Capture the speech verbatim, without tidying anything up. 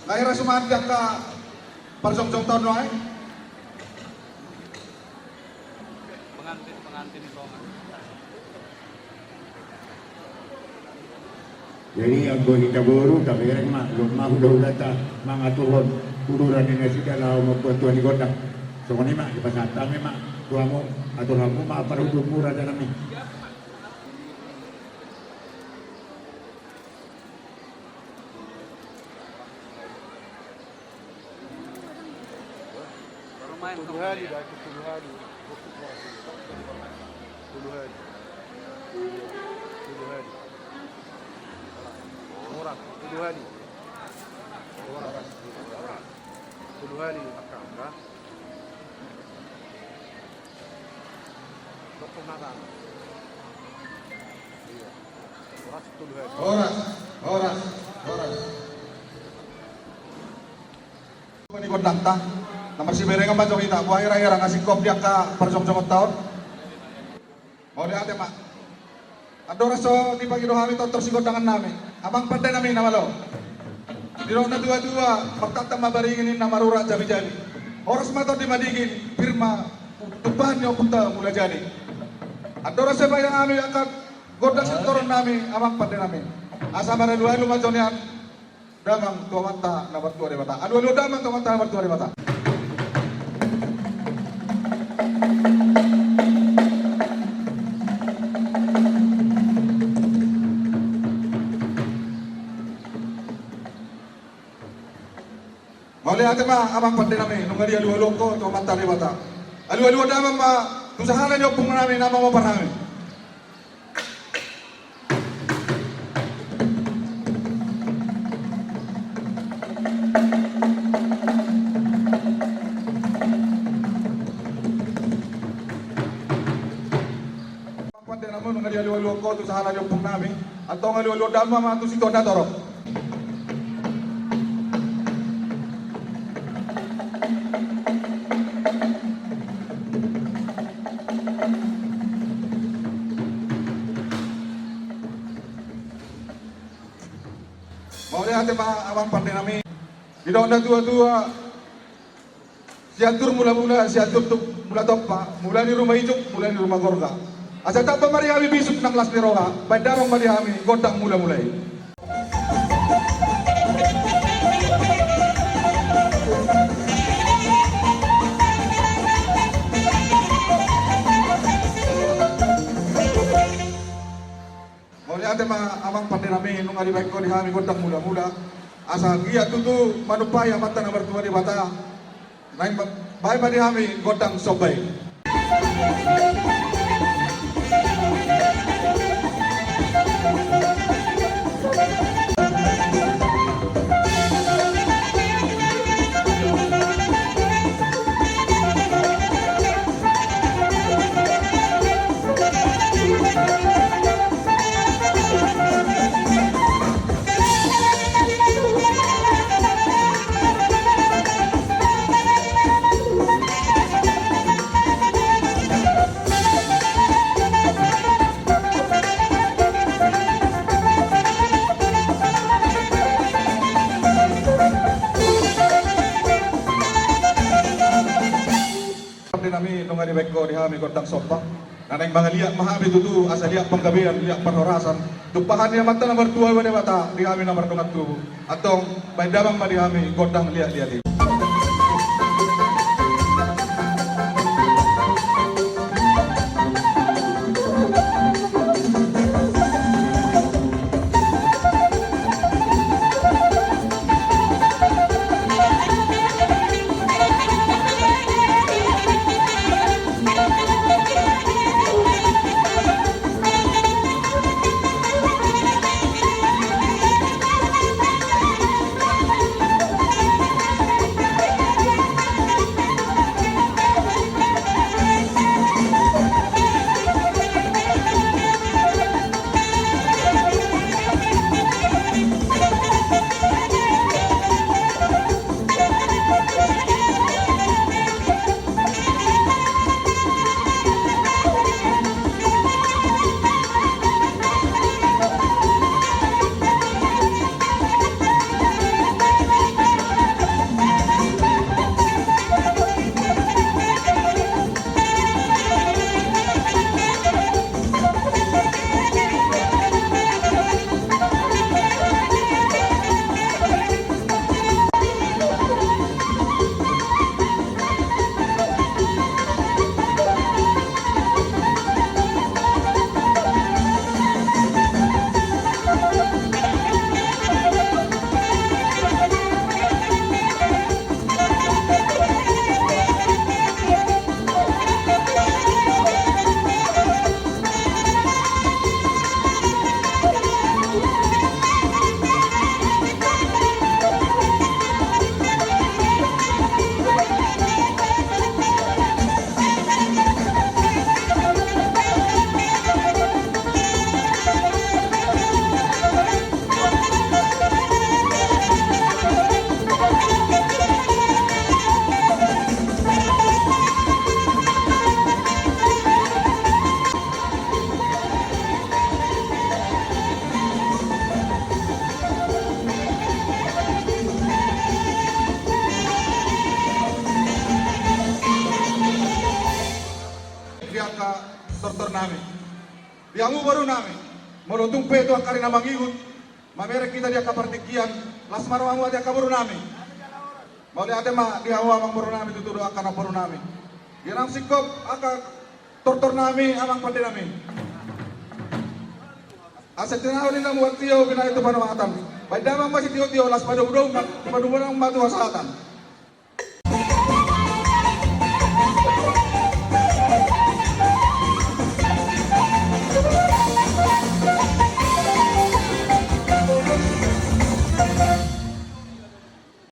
Nga hira suman di angka parjongjong taon nuaeng. Pengantin, pengantin i songon. Jadi anggo hita boru tabereng ma, lomma hula-hulanta mangaturhon uduran ni nasida laho mambuat tua ni gondang. Songon i ma dipasahat hami ma tu hamu, atur hamu ma parhundulmu raja nami. Tolu hali, baik, tolu hali. Tolu hali. Tolu hali. Horas, tolu hali. Horas. Tolu hali, angka, angka. Horas, horas, horas. Ni gondangta na marsiberengan ma jo hita, boha hira-hira na singkop di angka parjongjong taon. Mauliate ma. Andorang so dipangido hami tortor sigondangan nami, amang pande nami na malo. Didok na tua-tua, martantan ma baringin ninna, marurat jabi-jabi. Horas ma tondi madingin, pir ma tumpahan ni ompunta Mulajadi. Andorang so dipangido hami angka gondang sitortoron nami, amang pande nami, asa maralu-alu ma jo nian damang tu Amanta na martua Debata. Alu-alu damang tu Amanta na martua Debata. Mauliate ma amang pande nami, nunga dialu-aluhon ho tu Amanta Debata. Alu-alu damang ma tu sahala ni ompung nami na mamopar hami. Pande nami, nunga dialu-aluhon ho tu sahala ni ompung nami. Antong alu-alu damang ma tu situan na torop. Mauliate ma amang pande nami. Didok na tua-tua, Sianjur mula-mula, Sianjur tu Mulatompa, mula ni ruma ijuk, mula ni ruma gorga. Asa tamba ma di hami bisuk nang las ni roha, baen damang ma di hami gondang mula-mula i. Mauliate ma amang pande nami, nunga dibaen ho di hami gondang mula-mula. Asa giat tutu manumpahi Amanta na martua Debata. Naeng ma, baen ma di hami gondang somba i. Pande nami, nunga dibaen ho di hami gondang somba. Na naeng mangaliat ma hami tutu asa liat panggabean, liat parhorasan. Tumpahan ni Amanta na martua Debata di hami na mardongan tubu. Antong baen damang ma di hami gondang liat-liat i. Di hamu boru nami, molo tung pe tu angka ari na mangihut, mamereng hita di angka partingkian, las ma rohamu ate angka boru nami. Mauliate ma di hamu amang boru nami, tutu do angka na boru nami. Di na singkop angka tortor nami, amang pande nami. Asa tinahon ni na muat tio binahen tu panumatan. Baen damang ma sitio-tio, las padomu-domu ma, padomu-domu ma tu hasahatan.